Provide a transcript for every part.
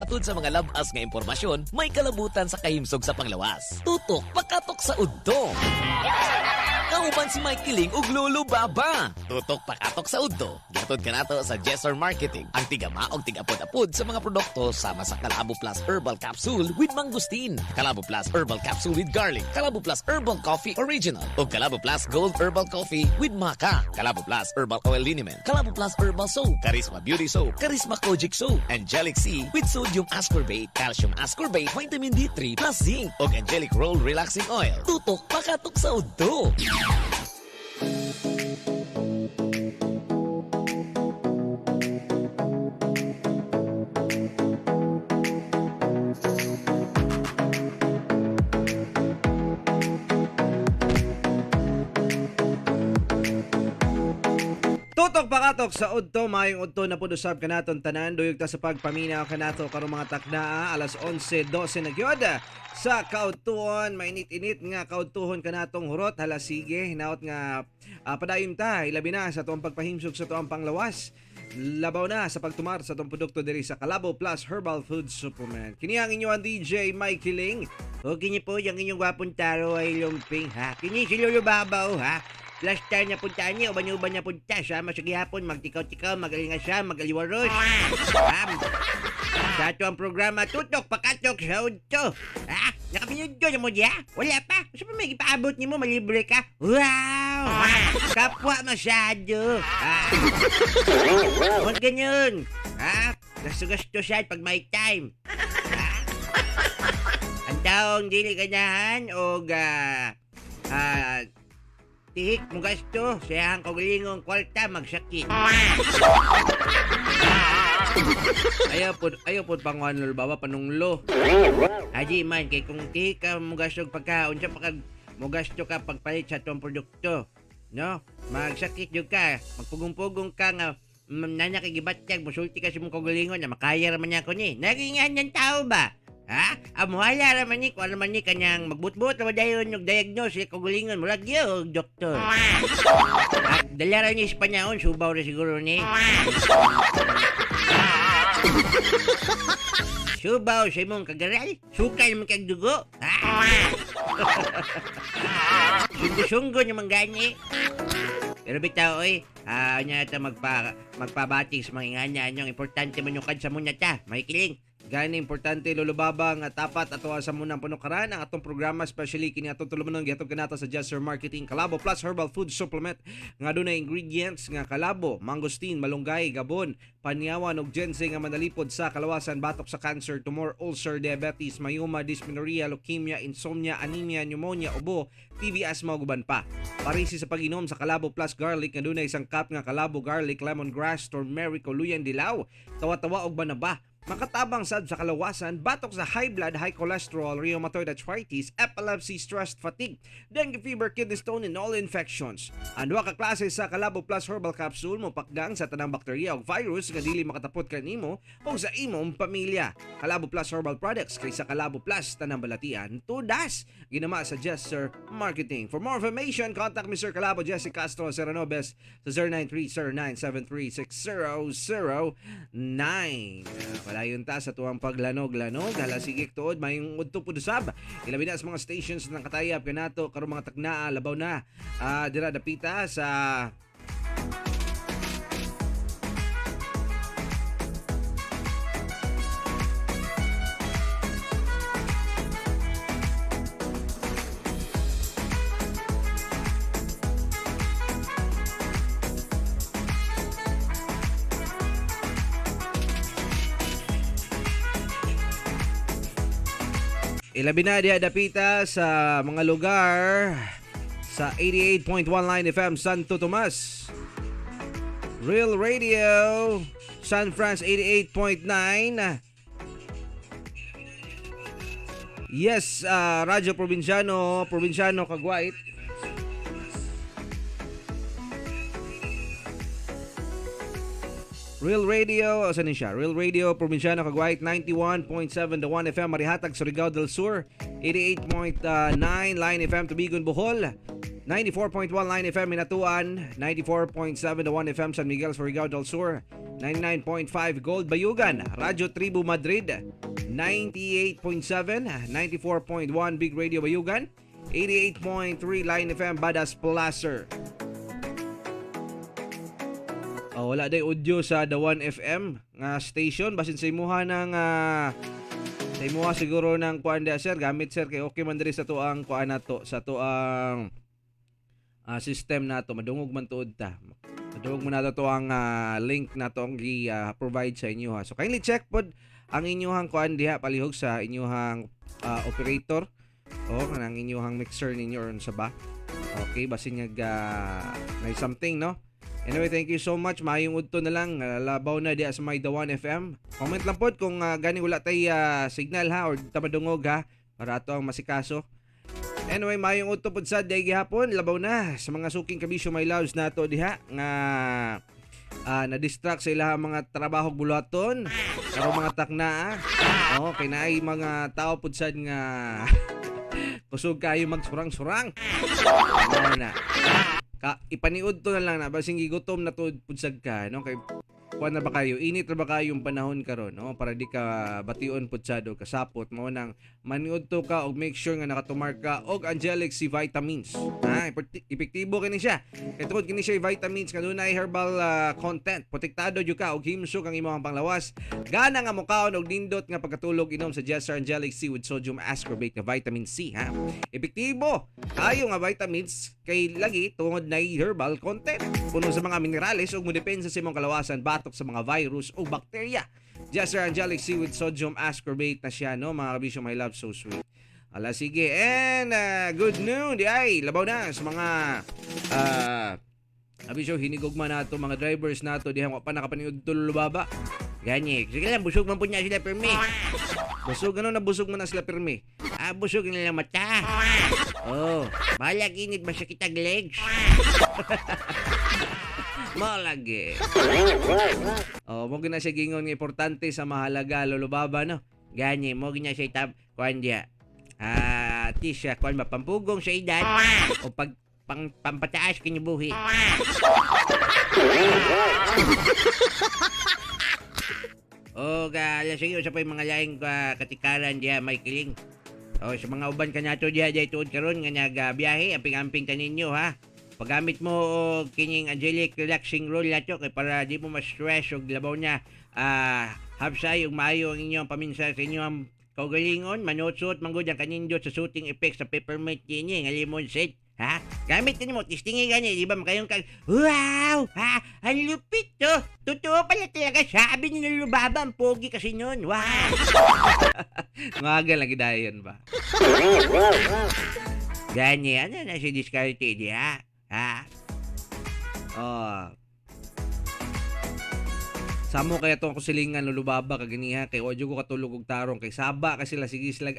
Tud sa mga labas nga impormasyon, may kalabutan sa kahimsog sa panglawas. Tutok pakatok sa udto. Kauban si Mike Kiling ug Lolo Baba. Tutok pakatok sa udto. Gihatod kanato sa Jessor Marketing. Ang tigama og tigapod-apod sa mga produkto sama sa Kalabo Plus Herbal Capsule with Mangosteen, Kalabo Plus Herbal Capsule with Garlic, Kalabo Plus Herbal Coffee Original, ug Kalabo Plus Gold Herbal Coffee with Maca, Kalabo Plus Herbal Oil Liniment, Kalabo Plus Herbal Soap, Charisma Beauty Soap, Charisma Kojic Soap, Angelic C with Sodium Ascorbate, Calcium Ascorbate, Vitamin D3 plus Zinc, ug Angelic Roll Relaxing Oil. Tutok pakatok sa udto. Tutok pakatok sa udto, maayong udto na pud usab kanaton tanan, duyog ta sa pagpaminaw kanato karong mga taknaa alas 11:12 na gyud sa kaudtuon, mainit-init nga kaudtuhon kanatong hurot. Hala sige, hinaot nga padayon ta ilabi na sa tuang pagpahimsog sa tuang panglawas, labaw na sa pagtumar sa atong produkto diri sa Kalabo Plus Herbal Food Supplement. Kini ang inyong DJ Mike Ling. O kini po, yung inyong gwapong taro ay lumping ha. Kini si Lolo Babaw ha. Last time na punta niya, uban-uban na punta. Sama sa gihapon, magtikaw-tikaw, magalingan siya, magaliwaros. Ha? Sa ato ang programa, tutok, pakatok, sa udto. Ha? Nakapinood na mo diya? Wala pa. Gusto pa may ipaabot ni mo, malibre ka. Wow! Ha? Kapwa masyado. Ha? Huwag ganyan. Ha? Gasto-gasto siya pag may time. Ang taong dili ganahan og tihik mo gasto sa iyang kaugalingong kwarta magsakit. Ayaw pod panguan, Lolo Baba, panunglo. Adi man kay kung tihik ka mo gasto og pagkaon sa pagkag mo gasto ka pagpalit sa tuong produkto, no? Magsakit jud ka, magpugong-pugong ka nga nana kay gibatyag, musulti ka sa imong kaugalingon na makaya ra man niya ko ni. Nagingan ng tao ba? Ha? Amuhala ra man ni kung ano man ni kanyang magbutbut ra dayon og diagnose sa kaugalingon murag gyud og doktor. At dala ra ni sa panahon, subaw ra siguro ni. Subaw sa imong kagaral, sukay naman kag dugo. Ha? Sunggo-sunggo naman gani. Pero bitaw oy, nya ta magpabati sa mga ingana anyong importante man yung sa muna ta. Makikiling. Gani importante, Lolo Baba, nga tapat ato sa munang panukaran ang atong programa, especially kini atong tulumanon gihatod kanato sa Jester Marketing Kalabo Plus Herbal Food Supplement nga dunay ingredients nga kalabo, mangosteen, malunggay, gabon, panyawan ug ginseng nga manalipod sa kalawasan batok sa cancer, tumor, ulcer, diabetes, myoma, dysmenorrhea, leukemia, insomnia, anemia, pneumonia, ubo, TB, asthma ug uban pa. Parisi sa pag-inom sa Kalabo Plus Garlic nga dunay isang cup nga kalabo, garlic, lemongrass, turmeric, luyan dilaw, tawa-tawa ug banaba. Makatabang sad sa kalawasan, batok sa high blood, high cholesterol, rheumatoid arthritis, epilepsy, stress, fatigue, dengue fever, kidney stone, and all infections. Ang duha ka klase sa Kalabo Plus Herbal Capsule mo pakgang sa tanang bakterya ug virus nga dili makatapot kanimo o sa imong pamilya. Kalabo Plus Herbal Products, kaysa Kalabo Plus tanang balatian tudas. Ginama sa Jester Marketing. For more information, contact Mr. Kalabo Jesse Castro Seranobes sa 0930-973-6009. Palayon ta sa tuwang paglanog-lanog. Hala sige tuod, mayong udto pud usab. Ilabi na sa mga stations ng katayap kanato karong mga taknaa, labaw na dira dapita sa Ilabi na diha dapita sa mga lugar sa 88.1 Line FM Santo Tomas, Real Radio San Franz 88.9. Yes, Radyo Provinciano, Provinciano Caguait. Real Radio, saan siya? Real Radio, Provinciano Caguait, 91.7 The 1 FM, Marihatag, Surigao del Sur, 88.9 Line FM, Tubigon, Bohol, 94.1 Line FM Hinatuan, 94.7 The 1 FM San Miguel, Surigao del Sur, 99.5 Gold Bayugan, Radyo Tribu Madrid, 98.7, 94.1 Big Radio Bayugan, 88.3 Line FM Badas Placer. Oh, wala day audio sa The 1 FM nga station basin sa imuha ng sa imuha siguro ng kuan diha, sir, gamit sir, kay okay man diri sa tuang kuan nato, sa tuang system nato, madungog man tuod ta, madungog man nato to ang link nato ang gi-provide sa inyo ha. So kindly check pod ang inyuhang kuan diha, palihog sa inyuhang operator o kanang inyuhang mixer ninyo or unsa ba. Okay, basin nga may something, no? Anyway, thank you so much. Maayong udto na lang. Labaw na diha sa may The 1 FM. Comment lang pod kung gani wala tay signal ha or tamadungog ha para ato ang masikaso. Anyway, maayong udto pod sad day gihapon. Labaw na sa mga suking kabisyo, my loves nato diha nga na-distract sa ilahang mga trabaho buluhaton karong mga takna. Oh, kay naay mga tao pud sad nga kusog kayo magsurang-surang. Ano na. Ka, ipaniud to na lang na basing gigutom na tuod pud sad ka, no, kay kuan na ba kayo, init na ba kayo yung panahon karon, no, para di ka bation pud sad og kasapot. Mao nang maniud to ka og make sure nga nakatumar ka og Angelic C vitamins ha. Epektibo kini siya kay tungod kini siya vitamins nga dunay herbal content, protektado jud ka og himsog ang imong panglawas. Gana nga mokaon og nindot nga pagkatulog, inom sa Jessar Angelic C with sodium ascorbate nga vitamin C ha. Epektibo kayo nga vitamins kay lagi tungod na herbal content, puno sa mga minerales ug modepensa sa imong kalawasan batok sa mga virus o bakterya. Jessar Angelic C with sodium ascorbate na siya, no, mga kabisyo, my love, so sweet. Ala sige, and good noon di ay, labaw na sa mga kabisyo hinigugma nato, mga drivers nato diha wa pa nakapaniud baba. Gani, sige lang, busog man po niya sila permi. Busog ano na, busog man na sila pirmi. Ah, busog nila mata. Oh, bahala init ba sa kitag legs? Mo lagi. Oh, mo gina siya gingon nga importante sa mahalaga, Lolo Baba, no. Gani, mo gina siya itab, kuan diya. Ah, tisya, kuan ba, pampugong sa edad o pag pang, pampataas kinabuhi. O, ga, sige, sa pa yung mga laing katikaran diya, may kiling. O, sa mga uban kanato diya, diya tuod karon nga nagabiyahe, amping-amping kaninyo ha. Paggamit mo og kining Angelic Relaxing Roll nato kay para di mo ma-stress og labaw na hapsay ug maayo ang inyong paminsa sa inyong kaugalingon, manutsot manggod ang kanindot sa soothing effect sa peppermint kini nga lemon scent. Ha? Gamit nimo, testingi gani, di ba makayong kag wow! Ha? Ang lupit to. Totoo pala talaga, sabi ni Lolo Baba, ang pogi kasi noon. Wow! Ngaga lagi dayon ba. Gani, ano na si diskarte di ha? Ha? Oh. Samo kaya tong kusilingan, Lolo Baba, kaganiha kay wa ko katulog og tarong kay saba kasi sila, sige sila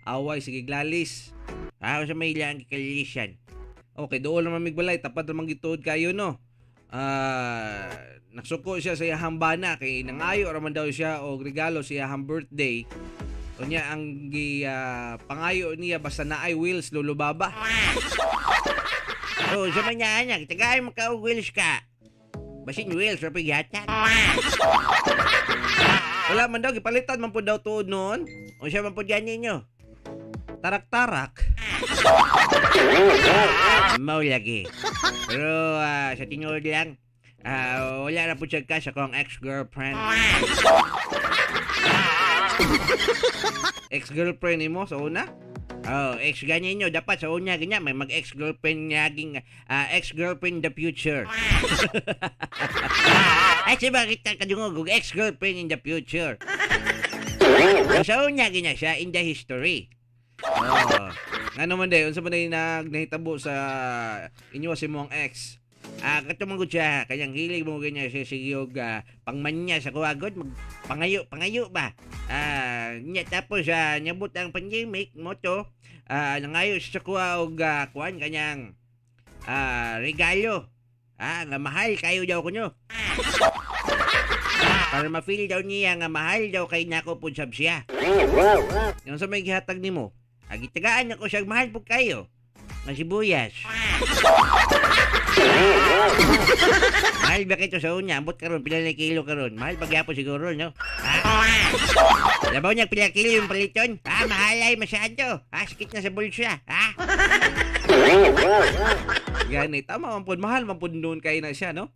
away, sige glalis. Ah, sa may ilang kalilisan. Okay, dool naman migbalay, tapat naman gituod kayo, no. Nagsuko siya sa iyahang bana kay nangayo ra man daw siya og regalo sa iyahang birthday. Unya ang gi pangayo niya basta naay wheels, Lolo Baba. Oh, sa mga anak, tagay mo ka og wheels ka. Basin wheels ra pag yata. Wala man daw gipalitan man pud daw tuod noon. Unsa man pud gani ninyo? Tarak-tarak. Mao lagi. Pero sa tinuod lang, wala na pud siya ka sa akong ex-girlfriend. Ex-girlfriend nimo sa una? Oh, ex gani nyo dapat sa una ganyan may mag ex-girlfriend ngaging ex-girlfriend in the future. Ay, sa bakit ang kadungog og ex-girlfriend in the future? Sa una ganyan siya in the history. Oh. Ngano man day, unsa man day nag nahitabo sa inyo sa imong ex? Ah, kato siya, kanyang hilig mo ganyan siya sige og pangmanya sa kuwagod, mag pangayo, pangayo ba? Ah, nya tapos nyabot ang pandemic mo to, nangayo siya sa kuha og kuan kanyang regalo. Ah, nga mahal kayo daw kunyo. Para ma-feel daw niya nga mahal daw kay nako pud sab siya. Yung sa may gihatag nimo? Agitagaan ako siya mahal pud kayo. Nga sibuyas. Mahal ba kito sa unya? Ambot karon pila na kilo karon. Mahal pa gyapon siguro, no? Ha? Labaw niya pila kilo yung paliton? Ha, mahalay masyado. Ha, sakit na sa bulsa. Ha? Gani, tama man pod, mahal man pod noon kay na siya, no?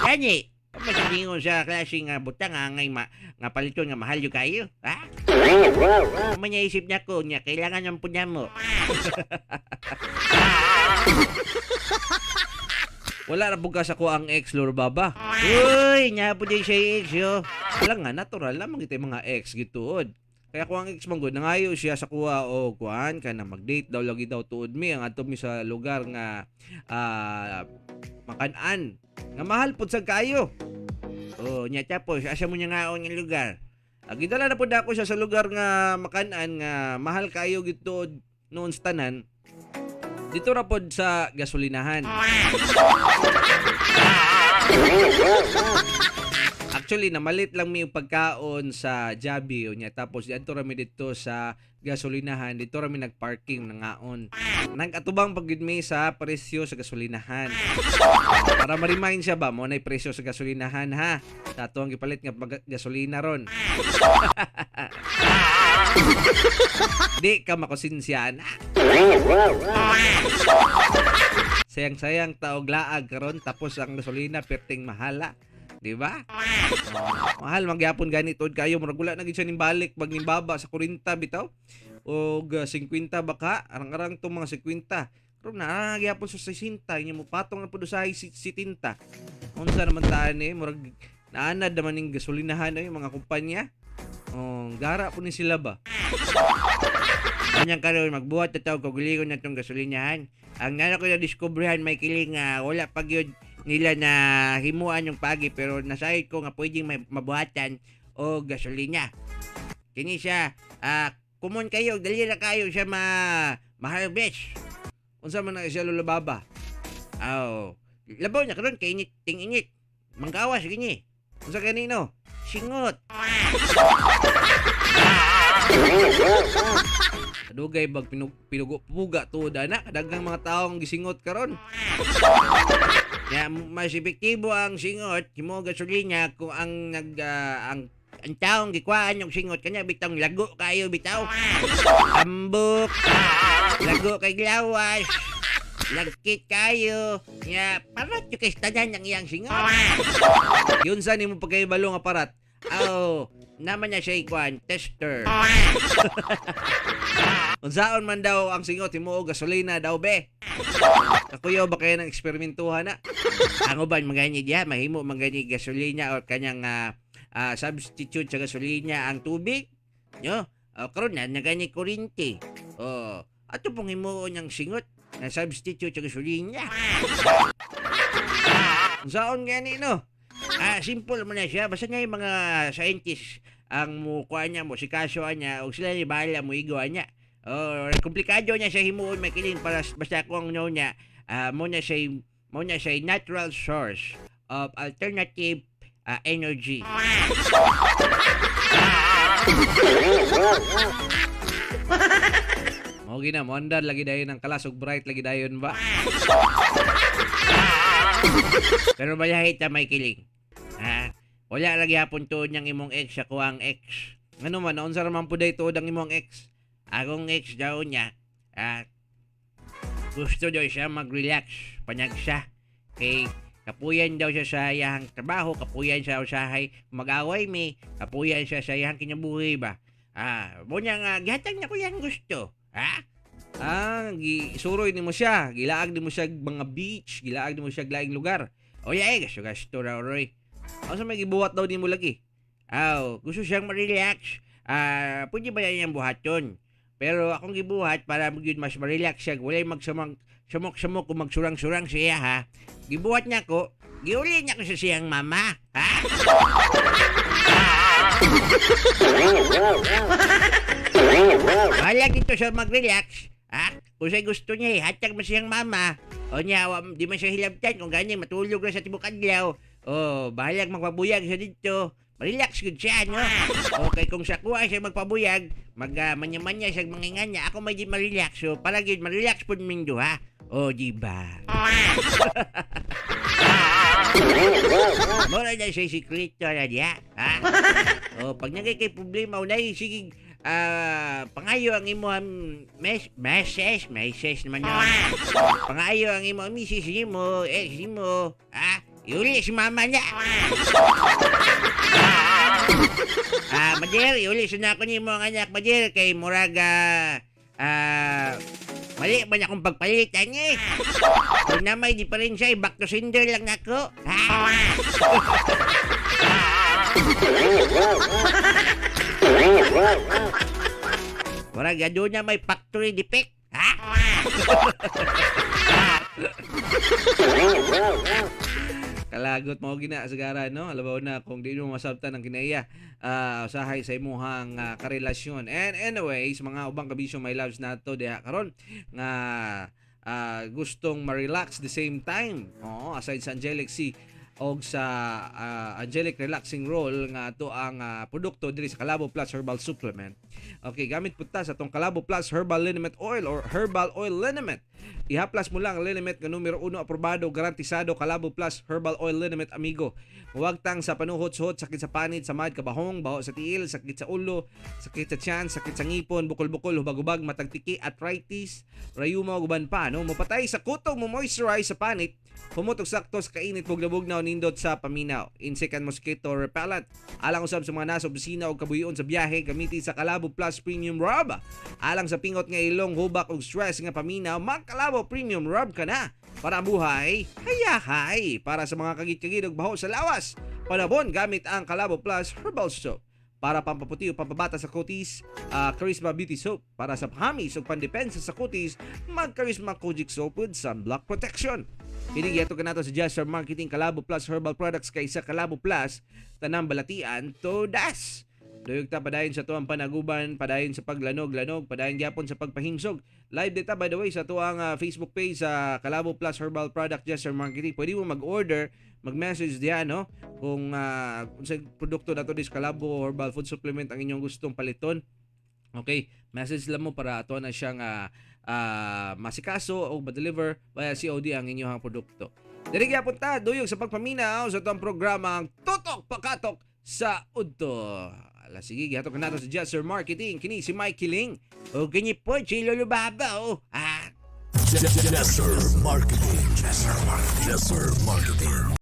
Gani, masagingon sa klaseng butang nga ngay nga paliton nga mahal yung kayo. Ha? Kung niya isip niya ko niya, kailangan ng punya mo. Wala ra bugas ako ang ex, Lolo Baba. Uy, nya po din siya ex, yo. Wala nga, natural lamang kita yung mga ex gituod. Kaya kung ang ex man gud nangayo siya sa kuha o kuan ka na mag-date daw lagi daw tuod mi ang adto mi sa lugar nga makan-an nga mahal pud sad kaayo. Oh, nya tapos asa mo niya ngaon nga lugar? Gidala na pud ako siya sa lugar nga makan-an nga mahal kaayo gituod noon sa tanan. Dito ra pod sa gasolinahan. Actually, namalit lang mi yung pagkaon sa Jabi niya. Tapos diadto ra mi dito sa gasolinahan, dito ra mi nagparking nangaon. Nag-atubang pag mi sa presyo sa gasolinahan. Para ma-remind siya ba mo na presyo sa gasolinahan ha. Sa ato ang gipalit nga gasolina ron. Di ka makonsensya na. Sayang-sayang taog laag karon tapos ang gasolina perting mahala. Di ba? Mahal magyapon gani tuod kayo, murag wala na gid siya ning balik pag nimbaba sa 40 bitaw og 50 baka arang-arang tong mga 50. Karon na gyapon sa 60 inya mo patong na pud usahay 70. Unsa naman taan eh, murag naanad naman ning gasolinahan ay mga kumpanya. Oh, gara po ni sila ba? Kanyang karon magbuhat na tawag kaugalingon na tong gasolinahan. Ang nana ko na diskubrihan may kiling nga wala pa gyud nila na himuan yung pagi pero nasayod ko nga pwedeng may mabuhatan o gasolina. Kini siya kumon kayo dali ra kayo siya ma ma-harvest. Unsa man na siya, Lolo Baba? Aw, labaw na karon kay init ting init. Manggawas gini. Unsa kanino? Singot. Dugay bag pinugo-puga tuod ana, daghang mga taong gisingot karon. Ya, mas epektibo ang singot himo gasolina kung ang nag ah, ang taong gikuhaan yung singot kanya bitong lago kayo bitaw. Tambok. Lago kay glawas. Lagkit kayo. Nya parat yung kay tanan ang iyang singot. Yun sa nimo pagkaibalo nga parat. Aw, naman na siya ikuan tester. Unsaon man daw ang singot himo og gasolina daw be. Kakuyaw ba kayo ng eksperimentuhan na? Ang uban magani diha mahimo magani gasolina or kanyang substitute sa gasolina ang tubig. No? O karon na nagani kuryente. O ato pong himuon ang singot na substitute sa gasolina. Unsaon gani no? Simple man na siya basta nga yung mga scientist ang mukuha niya mo sikaso niya o sila ni bahala mo igawa niya. O komplikado niya sa himuon may kilin para basta ko ang know niya mo na siya natural source of alternative energy. Mao gina mo andar lagi dayon ang kalas og bright lagi dayon ba? Pero balahit ta may kiling. Ha? Wala lagi hapon tuod niyang imong ex ako ang ex. Ngano man unsa ra man puday tuod ang imong ex? Akong ex daw niya, gusto daw siya mag-relax, panagsa. Kay kapuyan daw siya sa iyang trabaho, kapuyan siya usahay mag-away mi, kapuyan siya sa iyang kinabuhi ba. Mo niya nga, gihatag niya ko yang gusto. Ha? Gisuroy nimo siya, gilaag nimo siya mga beach, gilaag nimo siya laing lugar. O ya, eh, gasto gasto raw, Roy. Unsa may gibuhat daw nimo lagi? Aw, gusto siyang ma-relax. Pwede ba yan niyang buhaton? Pero akong gibuhat para magyud mas ma-relax siya, walay magsamang sumok-sumok kung magsurang-surang siya ha. Gibuhat niya ko, giuli niya ko sa siyang mama, ha? Bahala dito siya mag-relax, ha? Kung siya gusto niya, eh, hatag mo siyang mama. O niya, di man siya hilabtan, kung ganyan, matulog na sa tibok adlaw. O, bahalag magpabuyag siya dito. Ma-relax gud siya, no? Okay, kung sa kuha siya magpabuyag, mag manya-manya siya manginganya, ako may di ma-relax. So, para gyud ma-relax pud ming duha. O, di ba? Mura na siya sikreto na diya. Ha? O, pag nagay kay problema, unay, sige, pangayo ang imo ang message, message naman yun. Pangayo ang imo misis nimo, ex nimo, ha? Iuli si mama niya. Madir, iuli sa na ako nimo ang anak, Madir, kay murag, mali ba na akong pagpalit, ani? Kung na may diferensya, eh, back to sender lang nako. Ha? Murag, doon na may factory defect. Ha? Kalagot mo gina sigara, no? Labaw na kung di mo masabtan ang kinaiya usahay sa imuhang karelasyon. And anyways, mga ubang kabisyo, my loves nato diha karon nga gustong ma-relax the same time. Oo, aside sa Angelic C og sa Angelic Relaxing Roll nga ato ang produkto diri sa Kalabo Plus Herbal Supplement. Okay, gamit pud ta sa atong Kalabo Plus Herbal Liniment Oil or Herbal Oil Liniment. Ihaplas mo lang ang liniment nga numero uno aprobado, garantisado, Kalabo Plus Herbal Oil Liniment, amigo. Huwagtang sa panuhot-suhot, sakit sa panit, samad, kabahong, baho sa tiil, sakit sa ulo, sakit sa tiyan, sakit sa ngipon, bukol-bukol, hubag-hubag, matagtiki, arthritis, rayuma ug uban pa, no? Mopatay sa kutog, mo moisturize sa panit, humot og sakto sa kainit, bugna-bugnaw, nindot sa paminaw. Insect and mosquito repellent. Alang usab sa mga nasa opisina o kabuyon sa biyahe, gamitin sa Kalabo Plus Premium Rub. Alang sa pingot nga ilong, hubak ug stress nga paminaw, magkalabo Premium Rub ka na. Para ang buhay, hayahay. Para sa mga kagit-kagid ug baho sa lawas, panabon gamit ang Kalabo Plus Herbal Soap. Para pampaputi o pampabata sa kutis, Charisma Beauty Soap. Para sa hamis o pandepensa sa kutis, mag Charisma Kojic Soap with sunblock protection. Kini gihatod kanato sa Jester Marketing Kalabo Plus Herbal Products kaysa Kalabo Plus tanang balatian todas. Duyog ta padayon sa tuang panaguban, padayon sa paglanog-lanog, padayon gyapon sa pagpahimsog. Live data, by the way, sa tuang Facebook page sa Kalabo Plus Herbal Product Jester Marketing. Pwede mo mag-order, mag-message diyan, no? Kung unsay produkto nato dis Kalabo Herbal Food Supplement ang inyong gustong paliton. Okay, message lang mo para ato na siyang masikaso o ma-deliver via COD ang inyong produkto. Diri gyapon ta duyog sa pagpaminaw sa atong programa ang Tutok Pakatok sa Udto. Ala sige, gihatod kanato sa Jester Marketing kini si Mike Kiling. O kini po, si Lolo Baba, oh. Jester Marketing. Jester Marketing. Jester Marketing.